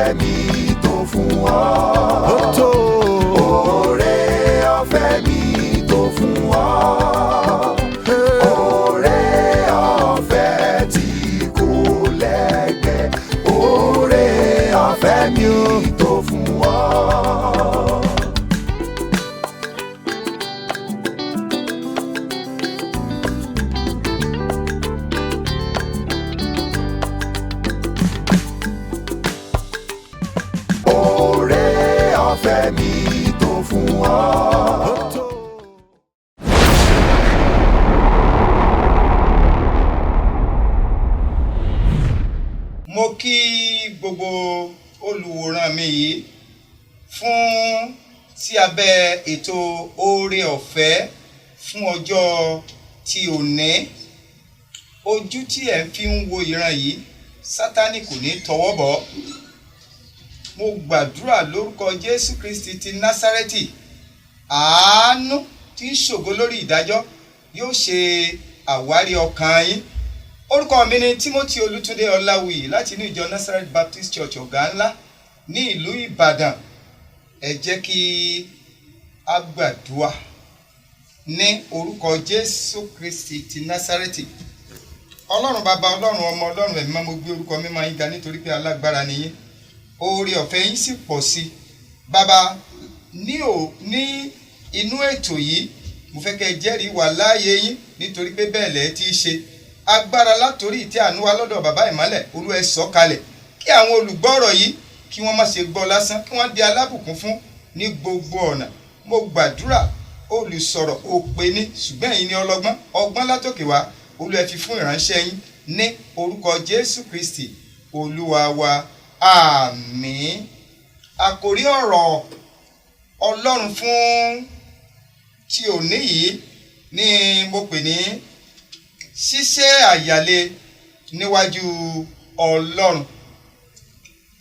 Ọ̀fẹ́ mi tó fún ọ. Ó tó. Oore ọ̀fẹ́ mi tó fún ọ. Oore ọ̀fẹ́ tí kò lẹ́gbẹ́. Oore ọ̀fẹ́ mi tó fún ọ. Oore ọ̀fẹ́ mi tó fún ọ. Ó tó. Mo kí gbogbo olùwòran mi yìí fún sí abẹ́ ètò oore ọ̀fẹ́ fún ọjọ́ ti òní. Ojú tí ẹ̀ ń fi ń wo ìran yìí, Sátánì kò ní tọwọ́ bọ̀ ọ́. Mo gbàdúrà lórúkọ Jésù Kristi ti Násárẹ́tì, àánú tí ń ṣògo lórí ìdájọ́ yóò ṣe àwárí ọkàn yín. Orúkọ mi ni Timothy Olútúndé Ọláwuyì láti inú ìjọ Nazareth Baptist Church Ọ̀gá Ńlá ní ìlú Ìbàdàn. Ẹ jẹ́ kí a gbàdúrà ní orúkọ Jésù Kristi ti Násárẹ́tì. Ọlọ́run bàbá, Ọlọ́run ọmọ, Ọlọ́run ẹ̀mí mímọ́, mo gbé orúkọ mímọ́ yín ga nítorí pé alágbára ni yín, oore ọ̀fẹ́ yín sì pọ̀ sí i. Bàbá, ní ò ní inú ètò yìí, mo fẹ́ kẹ́ ẹ jẹ́rìí wà láàyè yín, nítorí pé bẹ́ẹ̀ lẹ́ẹ̀ tí í ṣe agbára látòrí ìtẹ́ àánú wa lọ́dọ̀ bàbá ìmọ́lẹ̀. Olúwa, ẹ sọ̀ kalẹ̀ kí àwọn olùgbọ́ ọ̀rọ̀ yìí kí wọ́n má ṣe gbọ́ lásán, kí wọ́n di alábùkún fún ní gbogbo ọ̀nà. Mo gbàdúrà, olùsọ̀rọ̀ òpè ní, ṣùgbọ́n ẹ̀yin ni ọlọ́gbọ́n. Ọgbọ́n látòkè wá, Olúwa, ẹ fi fún ìránṣẹ́ yín ní orúkọ Jésù Kristi Olúwa wa, àmín. Àkòrí ọ̀rọ̀ Ọlọ́run fún ti òní yìí ni mo pè ní ṣíṣe àyàlé níwájú Ọlọ́run.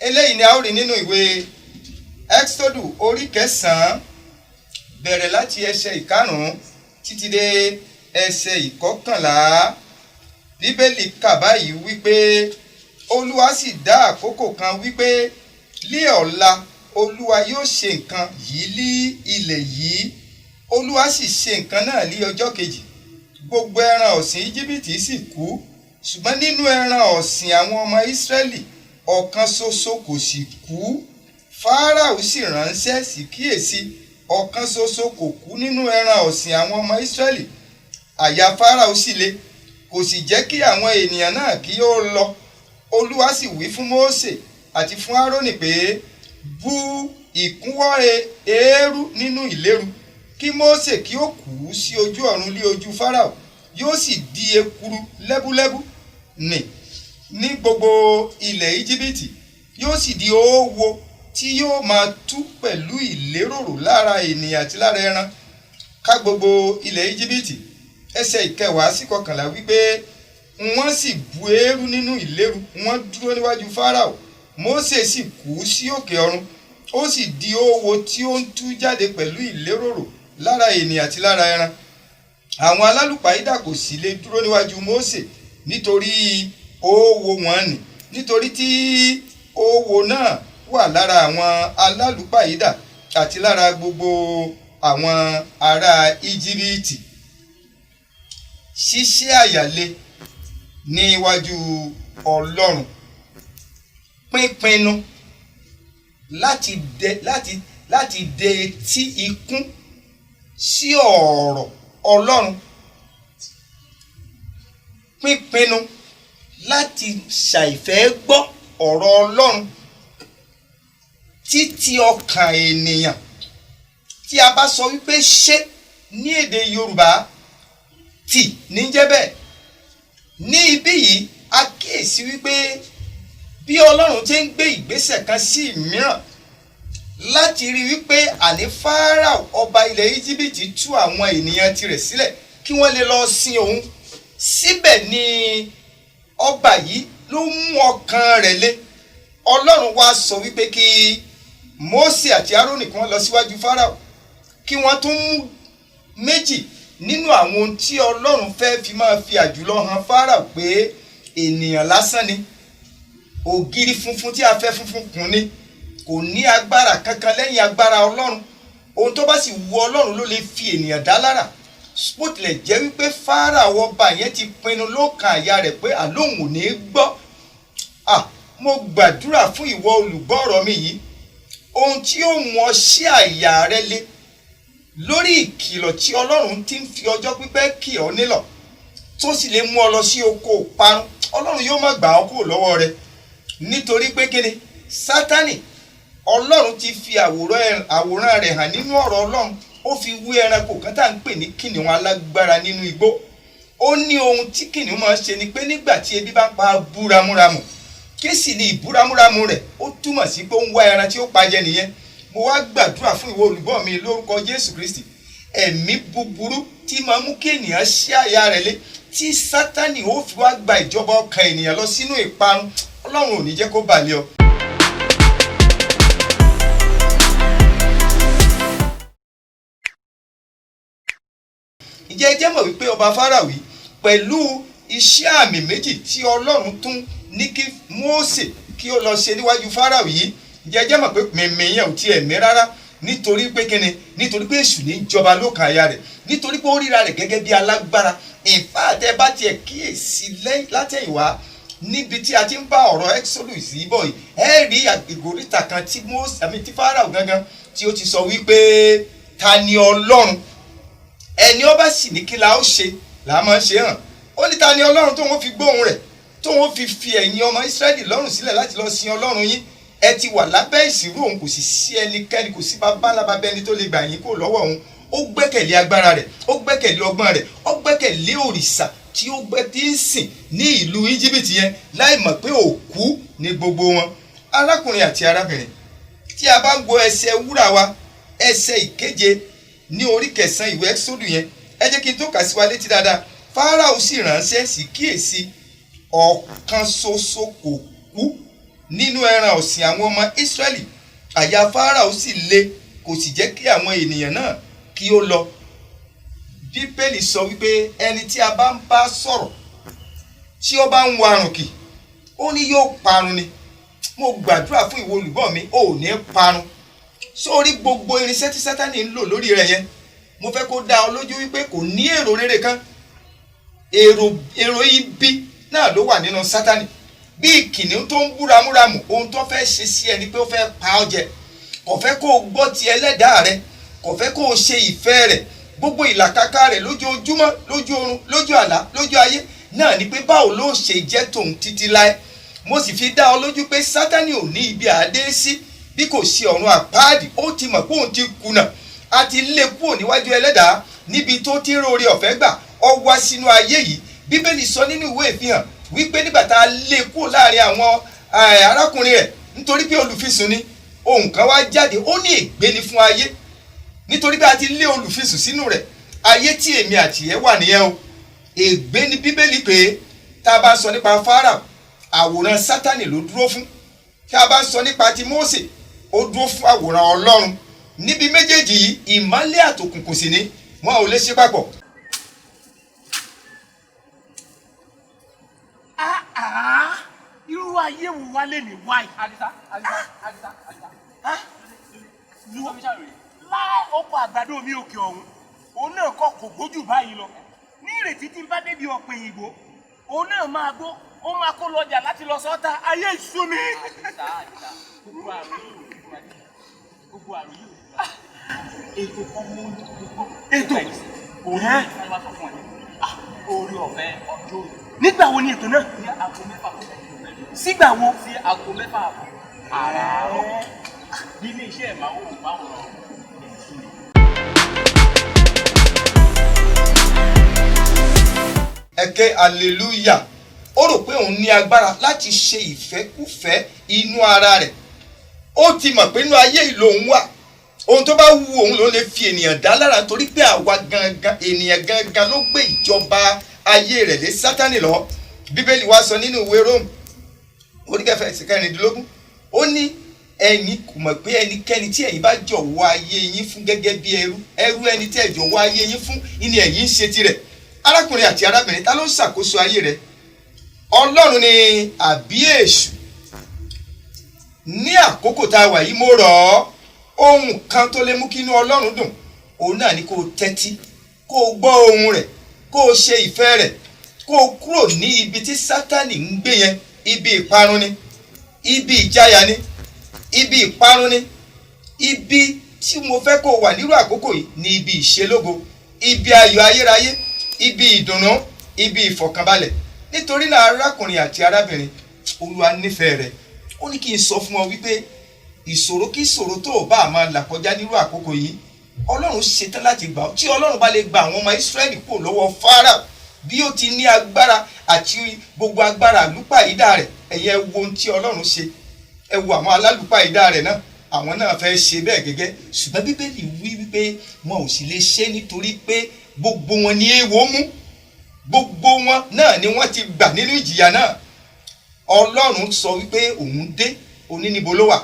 Eléyìí ni a ó rí nínú ìwé Exodus orí 9, bẹ̀rẹ̀ láti ẹsẹ̀ 5 títí dé ẹsẹ̀ 11. Bíbélì kà báyìí wípé, Olúwa sì dá àkókò kan wípé, "Lí ọ̀la Olúwa yóò ṣe nǹkan yìí lí ilẹ̀ yìí." Olúwa sì ṣe nǹkan náà lí ọjọ́ kejì. Gbogbo ẹran ọ̀sìn Íjíbítì sì kú, ṣùgbọ́n nínú ẹran ọ̀sìn àwọn ọmọ Ísírẹ́lì, ọ̀kan ṣoṣo kò sì kú. Fáráò sì ránṣẹ́, sì kíyèsí, ọ̀kan ṣoṣo kò kú nínú ẹran ọ̀sìn àwọn ọmọ Ísírẹ́lì. Àyà Fáráò sì le, kò sì jẹ́ kí àwọn ènìyàn náà kí ó lọ. Olúwa sì wí fún Mósè àti fún Árónì pé, "Bu ìkúnwọ́ eérú nínú ìléru, kí Mósè kí ó kù ú sí ojú ọ̀run lé ojú Fáráò, yóò sì di ekuru lẹ́búlẹ́bú nì ní gbogbo ilẹ̀ Íjíbítì, yóò sì di oówo tí yóò máa tú pẹ̀lú ìléròrò lára ènìyàn àti lára ẹran ká gbogbo ilẹ̀ Íjíbítì." Ẹsẹ̀ 10 sí 11 wípé, wọ́n sì bu eérú nínú ìléru, wọ́n dúró níwájú Fáráò. Mósè sì kú sí òkè ọ̀run, ó sì di oówo tí ó ń tú jáde pẹ̀lú ìléròrò lára ènìyàn àti lára ẹran. Àwọn alálùpàídà kò sì lè dúró níwájú Mósè nítorí oówo wọn nì, nítorí tí oówo náà wà lára àwọn alálùpàídà àti lára gbogbo àwọn ará Íjíbítì. Ṣíṣe àyàlé níwájú Ọlọ́run, pínpinnu láti dẹ etí ikún sí ọ̀rọ̀ Ọlọ́run, pínpinnu láti ṣàìfẹ́ gbọ́ ọ̀rọ̀ Ọlọ́run, títí ọkàn ènìyàn. Tí a bá sọ wípé ṣé ní èdè Yorùbá, tì ní jẹ́ bẹ́ẹ̀. Ní ibí yìí, a kíyèsí wípé bí Ọlọ́run ti ń gbé ìgbésẹ̀ kan sí ìmíràn láti rí wípé àní Fáráò ọba ilẹ̀ Íjíbítì tú àwọn ènìyàn tirẹ̀ sílẹ̀ kí wọ́n lè lọ sin òun, síbẹ̀ ni ọba yìí ló mú ọkàn rẹ̀ le. Ọlọ́run wá sọ wípé kí Mósè àti Árónì kí wọ́n lọ síwájú Fáráò, kí wọ́n tún mú méjì nínú àwọn ohun tí Ọlọ́run fẹ́ fi máa fi àjùlọ hàn Fáráò pé ènìyàn lásán ni. Ògiri funfun tí a fẹ́ funfun kùn ni, kò ní agbára kankan lẹ́yìn agbára Ọlọ́run. Ohun tó bá sì wu Ọlọ́run ló lè fi ènìyàn dá lára. Bó tilẹ̀ jẹ́ wípé Fáráò ọba yẹn ti pinnu lọ́kàn àyà rẹ̀ pé àlóhùn ò ní gbọ́. Mo gbàdúrà fún ìwọ olùgbọ́ ọ̀rọ̀ mi yìí, ohun tí ó mú ọ sí àyà rẹ le lórí ìkìlọ̀ tí Ọlọ́run ti ń fi ọjọ́ pípẹ́ kì ọ́ nílọ̀, tó sì lè mú ọ lọ sí oko ìparun, Ọlọ́run yóò má gbà ọ́ kúrò lọ́wọ́ rẹ. Nítorí pé kíni? Sátánì, Ọlọ́run ti fi àwòrán rẹ̀ hàn nínú ọ̀rọ̀ Ọlọ́run. Ó fi wé ẹranko kan tá à ń pè ní kìnìún alágbára nínú igbó. Ó ní ohun tí kìnìún máa ń ṣe ni pé nígbà tí ebi bá ń pa búramúramù, kí sì ni ìbúramúramù rẹ̀? Ó túmọ̀ sí pé ó ń wá ẹran tí ó pa jẹ nìyẹn. Mo wá gbàdúrà fún ìwọ olùgbọ́ mi lórúkọ Jésù Kristi, ẹ̀mí búburú tí máa mú kí ènìyàn ṣí àyà rẹ̀ lé, tí Sátánì ó fi wá gba ìjọba ọkàn ènìyàn lọ sínú ìparun, Ọlọ́run ò ní jẹ́ kó bà lé ọ. Ǹjẹ́ ẹ jẹ́ mọ̀ wípé ọba Fáráò pẹ̀lú iṣẹ́ àmì méjì tí Ọlọ́run tún ní kí Mósè kí ó lọ ṣe níwájú Fáráò yìí, ǹjẹ́ ẹ jẹ́ mọ̀ pé mìmì yẹn ò tiẹ̀ mí rárá? Nítorí pé kíni? Nítorí pé èṣù ní jọba lókàn àyà rẹ̀, nítorí pé ó ríra rẹ̀ gẹ́gẹ́ bí alágbára. Ìfáàtẹ́ bá tiẹ̀ kíyèsí látẹ̀yìnwá níbi tí a ti ń bá ọ̀rọ̀ Exodus yìí bọ̀ yìí, ẹ rí ìgòríta kan tí Mósè àmì tí Fáráò gangan tí ó ti sọ wípé ta ni Ọlọ́run? Ẹni ọba sì ní kí la ó ṣe là á máa ṣe hàn. Ó ní ta ni Ọlọ́run tóun fi gbóhùn rẹ̀, tóun fi ẹ̀yin ọmọ Ísírẹ́lì lọ́rùn sílẹ̀ láti lọ sin Ọlọ́run yín? Ẹ ti wà lábẹ́ ìsìnrú òun, kò sì sí ẹnikẹ́ni, kò sí bàbá ẹni tó lè gbà yín kó lọ́wọ́ òun. Ó gbẹ́kẹ̀lé agbára rẹ̀, ó gbẹ́kẹ̀lé ọgbọ́n rẹ̀, ó gbẹ́kẹ̀lé òrìṣà tí ó gbẹ́ tí ń sìn ní ìlú Íjíbítì yẹn, láì mọ̀ pé òkú ni gbogbo wọn. Arákùnrin àti arábìnrin, tí a bá ń gbọ́ ẹsẹ̀ wúrà wa, ẹsẹ̀ ìkeje ní orí kẹsàn-án ìwé Ẹ́kísódù yẹn, ẹ jẹ́ kí n tó kà sí wa létí dáadáa. Fáráò sì ránṣẹ́, sì kíyèsí, ọ̀kan ṣoṣo kò kú nínú ẹran ọ̀sìn àwọn ọmọ Ísírẹ́lì. Àyà Fáráò sì le, kò sì jẹ́ kí àwọn ènìyàn náà kí ó lọ. Bíbélì sọ wípé ẹni tí a bá ń bá sọ̀rọ̀ tí ó bá ń warùn kì, ó ní yóò parun ni. Mo gbàdúrà fún ìwọ olùgbọ́ mi, ò ní parun. Sórí gbogbo irinṣẹ́ tí Sátánì ń lò lórí rẹ̀ yẹn, mo fẹ́ kó dá ọ lójú wípé kò ní èrò rere kan. Èrò ibi náà ló wà nínú Sátánì. Bí kìnìún tó ń búramúramù, ohun tó fẹ́ ṣe sí ẹni pé ó fẹ́ pa ọ́ jẹ. Kò fẹ́ kó o gbọ́ ti ẹlẹ́dàá rẹ, kò fẹ́ kó o ṣe ìfẹ́ rẹ̀. Gbogbo ìlàkàkà rẹ̀ lójoojúmọ́, lójú oorun, lójú àlá, lójú ayé náà ni pé báwo ló ṣe jẹ́ tòun títí láé. Mo sì fi dá ọ lójú pé Sátánì ò ní ibi àdé sí bí kò sí ọ̀run àpáàdì. Ó ti mọ̀ pé òun ti kùnà, a ti lé kúrò níwájú ẹlẹ́dàá níbi tó ti ń róore ọ̀fẹ́ gbà. Ọ wá sínú ayé yìí. Bíbélì sọ nínú ìwé ìfihàn wípé nígbà tá a lé kúrò láàrin àwọn arákùnrin rẹ̀, nítorí pé olùfisùn ni, ohùn kan wá jáde, ó ní ègbé ni fún ayé, nítorí pé a ti lé olùfisùn sínú rẹ̀. Ayé tí èmi àti ẹ wà nìyẹn o. Ègbé ni Bíbélì pé. Tá a bá sọ nípa Fáráò, àwòrán Sátánì ló dúró fún. Tá a bá sọ nípa ti Mósè, ó dúró fún àwòrán Ọlọ́run. Níbi méjèèjì yìí, ìmọ́lẹ̀ àtòkùnkùn sì ni, wọn ò lè ṣe papọ̀. Irú ayé wo wá lè ní wáyé? Àdìsá, Àdìsá, Àdìsá, Àdìsá. Láì oko àgbàdo mi òkè ọ̀hún, òun náà kọ́ kò gbójú báyìí lọ. Ní ìrètí tí n bá débi ọ̀pẹ̀ òyìnbó, òun náà máa gbó, ó máa kó lọ́jà láti lọ sọ́ta. Ayé ìṣú mi. Àdìsá, Àdìsá, gbogbo àrùn yìí ò ní fún wa. Gbogbo àrùn yìí ò ní fún wa. Ètò kan mú gbogbo. Ètò? Òun ní ká wá sọ fún ẹ. Orí ọ̀fẹ́ ọjọ́ òní. Nígbà wo ni ètò náà? Ní aago 6 kọjá ìṣẹ́jú mẹ́rin. Sígbà wo? Sí aago 6 àbọ̀. Àràárọ̀. Ní ilé iṣẹ́ ìmáwòrán ẹ̀sìn. Ẹ̀kẹ́ hallelujah. Ó rò pé òun ní agbára láti ṣe ìfẹ́kúfẹ́ inú ara rẹ̀. Ó ti mọ̀ pé inú ayé yìí lòun wà. Ohun tó bá wù òun ló lè fi ènìyàn dá lára, nítorí pé àwa gangan, ènìyàn gangan ló gbé ìjọba ayé rẹ̀ lé Sátánì lọ. Bíbélì wa sọ nínú ìwé Róòmù orí kẹfà ẹsẹ̀ 16, ó ní ẹ̀yin kò mọ̀ pé ẹnikẹ́ni tí ẹ̀yin bá jọ̀wọ́ ayé yín fún gẹ́gẹ́ bí ẹrú, ẹrú ẹni tí ẹ jọ̀wọ́ ayé yín fún ni ẹ̀yin ń ṣe tirẹ̀. Arákùnrin àti arábìnrin, ta ló ń ṣàkóso ayé rẹ? Ọlọ́run ni àbí èṣù? Ní àkókò tá a wà yìí, mo rọ̀ ọ́, ohun kan tó lè mú kí inú Ọlọ́run dùn, òun náà ni kó o tẹ́tí, kó o gbọ́ ohùn rẹ̀, kó o ṣe ìfẹ́ rẹ̀, kó o kúrò ní ibi tí Sátánì ń gbé yẹn. Ibi ìparun ni, ibi ìjáyà ni, ibi ìparun ni. Ibi tí mo fẹ́ kó o wà nírú àkókò yìí ni ibi ìṣelógo, ibi ayọ̀ ayérayé, ibi ìdùnnú, ibi ìfọ̀kànbalẹ̀. Nítorí náà, arákùnrin àti arábìnrin, Olúwa nífẹ̀ẹ́ rẹ. Ó ní kí n sọ fún ọ wípé ìṣòro kí ìṣòro tó o bá máa là kọjá nírú àkókò yìí, Ọlọ́run ṣetán láti gbà ọ́. Tí Ọlọ́run bá lè gba àwọn ọmọ Ísírẹ́lì kúrò lọ́wọ́ Fáráò bí ó ti ní agbára àti gbogbo agbára àlùpàídà rẹ̀, ẹ̀yin ẹ wo ohun tí Ọlọ́run ṣe. Ẹ wo àwọn alálùpàídà rẹ̀ náà, àwọn náà fẹ́ ṣe bẹ́ẹ̀ gẹ́gẹ́, ṣùgbọ́n Bíbélì wí wípé wọn ò sì lè ṣe, nítorí pé gbogbo wọn ni èèwọ̀ mú, gbogbo wọn náà ni wọ́n ti gbà nínú ìjìyà náà. Ọlọ́run sọ wípé òun dé òní. Níbo ló wà?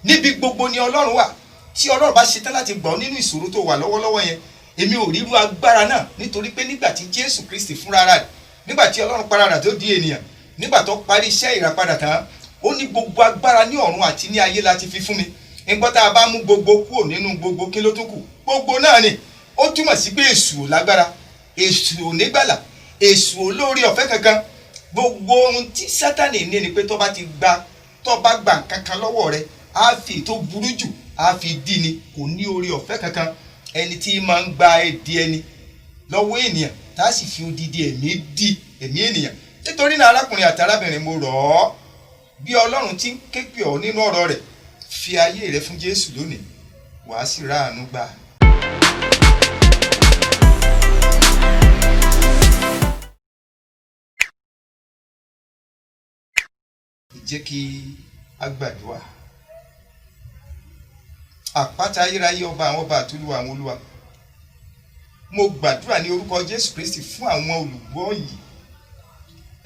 Níbi gbogbo ni Ọlọ́run wà. Tí Ọlọ́run bá ṣetán láti gbà ọ́ nínú ìṣòro tó wà lọ́wọ́lọ́wọ́ yẹn, èmi ò ríru agbára náà, nítorí pé nígbà tí Jésù Kristi fúnra rẹ̀, nígbà tí Ọlọ́run paradà tó di ènìyàn, nígbà tó parí iṣẹ́ ìràpadà tán, ó ní gbogbo agbára ní ọ̀run àti ní ayé láti fi fún mi. Nígbà tá a bá mú gbogbo kúrò nínú gbogbo, kí ló tún kù? Gbogbo náà ni. Ó túmọ̀ sí pé èṣù ò lágbára, èṣù ò nígbàlà, èṣù ò lórí ọ̀fẹ́ kankan. Gbogbo ohun tí Sátánì ní ni pé tó bá ti gba, tó bá gba nǹkan kan lọ́wọ́ rẹ̀, á fi tó burú jù á fi dí ni. Kò ní orí ọ̀fẹ́ kankan. Ẹni tí máa ń gba ẹdí ẹni lọ́wọ́ ènìyàn, tá a sì fi odidi ẹ̀mí dí ẹ̀mí ènìyàn. Nítorí náà, arákùnrin àti arábìnrin, mo rọ̀ ọ́, bí Ọlọ́run ti ń ké pè ọ́ nínú ọ̀rọ̀ rẹ̀, fi ayé rẹ fún Jésù lónìí, wàá sì ráàánú gbà. Jẹ́ kí a gbàdúrà. Àpáta ayérayé, ọba àwọn ọba àtolúwa àwọn olúwa, mo gbàdúrà ní orúkọ Jésù Kristi fún àwọn olùgbọ́ yìí,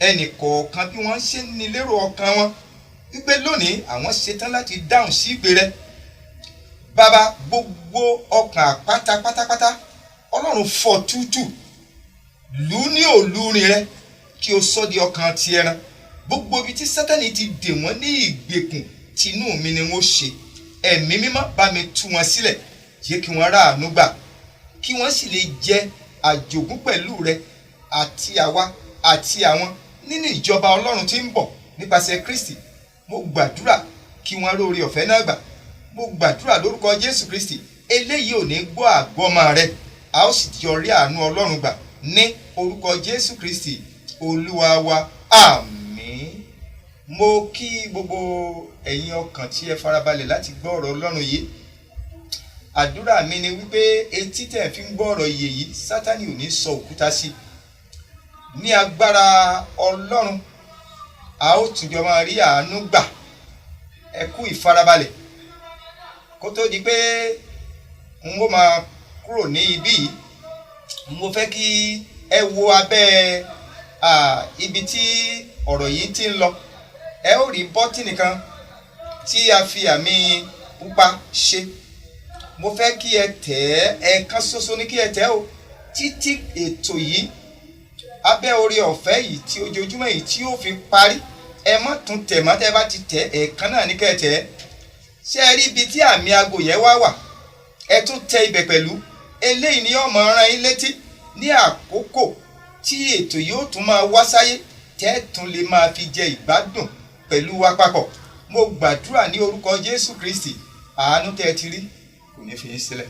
ẹnì kọ̀ọ̀kan, bí wọ́n ṣe ń ní lérò ọkàn wọn wípé lónìí àwọn ṣetán láti dáhùn sí ìpè rẹ. Bàbá, gbogbo ọkàn àpáta pátápátá, Ọlọ́run, fọ́ tútù, lù ú ní òlúrin rẹ, kí o sọ di ọkàn ti ẹran. Gbogbo ibi tí Sátánì ti dè wọ́n ní ìgbèkùn, tinú mi ni wọ́n ṣe. Ẹ̀mí Mímọ́, bá mi tú wọn sílẹ̀, jẹ́ kí wọ́n ráàánú gbà, kí wọ́n sì lè jẹ àjogún pẹ̀lú rẹ àti àwa àti àwọn nínú ìjọba Ọlọ́run tí ń bọ̀ nípasẹ̀ Kristi. Mo gbàdúrà kí wọ́n róore ọ̀fẹ́ náà gbà. Mo gbàdúrà lórúkọ Jésù Kristi, eléyìí ò ní gbọ́ àgbọ́mọ rẹ, a ó sì jọ rí àánú Ọlọ́run gbà ní orúkọ Jésù Kristi Olúwa wa. Àmín. Mo kí gbogbo ẹ̀yin ọkàn tí ẹ farabalẹ̀ láti gbọ́ ọ̀rọ̀ Ọlọ́run yìí. Àdúrà mi ni wípé etí tẹ̀ fi ń gbọ́ ọ̀rọ̀ ìyè yìí, Sátánì ò ní sọ òkúta sí. Ní agbára Ọlọ́run, a ó tún jọ máa rí àánú gbà. Ẹ kú ìfarabalẹ̀. Kó tó di pé n ó máa kúrò ní ibí yìí, mo fẹ́ kí ẹ wo abẹ́ ibi tí ọ̀rọ̀ yìí ti ń lọ. Ẹ ó rí bọ́tìnì kan tí a fi àmì pupa ṣe. Mo fẹ́ kí ẹ tẹ̀ ẹ́. Ẹ̀ẹ̀kan ṣoṣo ní kí ẹ tẹ̀ o, títí ètò yìí abẹ́ orí ọ̀fẹ́ yìí tí ojoojúmọ́ yìí tí ó fi parí. Ẹ má tún tẹ̀ mọ́. Tẹ́ bá ti tẹ̀, ẹ̀ẹ̀kan náà ní kẹ́ ẹ tẹ̀ ẹ́. Ṣé ẹ rí ibi tí àmì aago yẹn wá wà? Ẹ tún tẹ ibẹ̀ pẹ̀lú. Eléyìí ni yóò máa rán yín létí ní àkókò tí ètò yóò tún máa wá sáyé, tẹ́ tún lè máa fi jẹ ìgbádùn pẹ̀lú wa papọ̀. Mo gbàdúrà ní orúkọ Jésù Kristi, àánú tẹ́ ẹ ti rí kò ní fi yín sílẹ̀.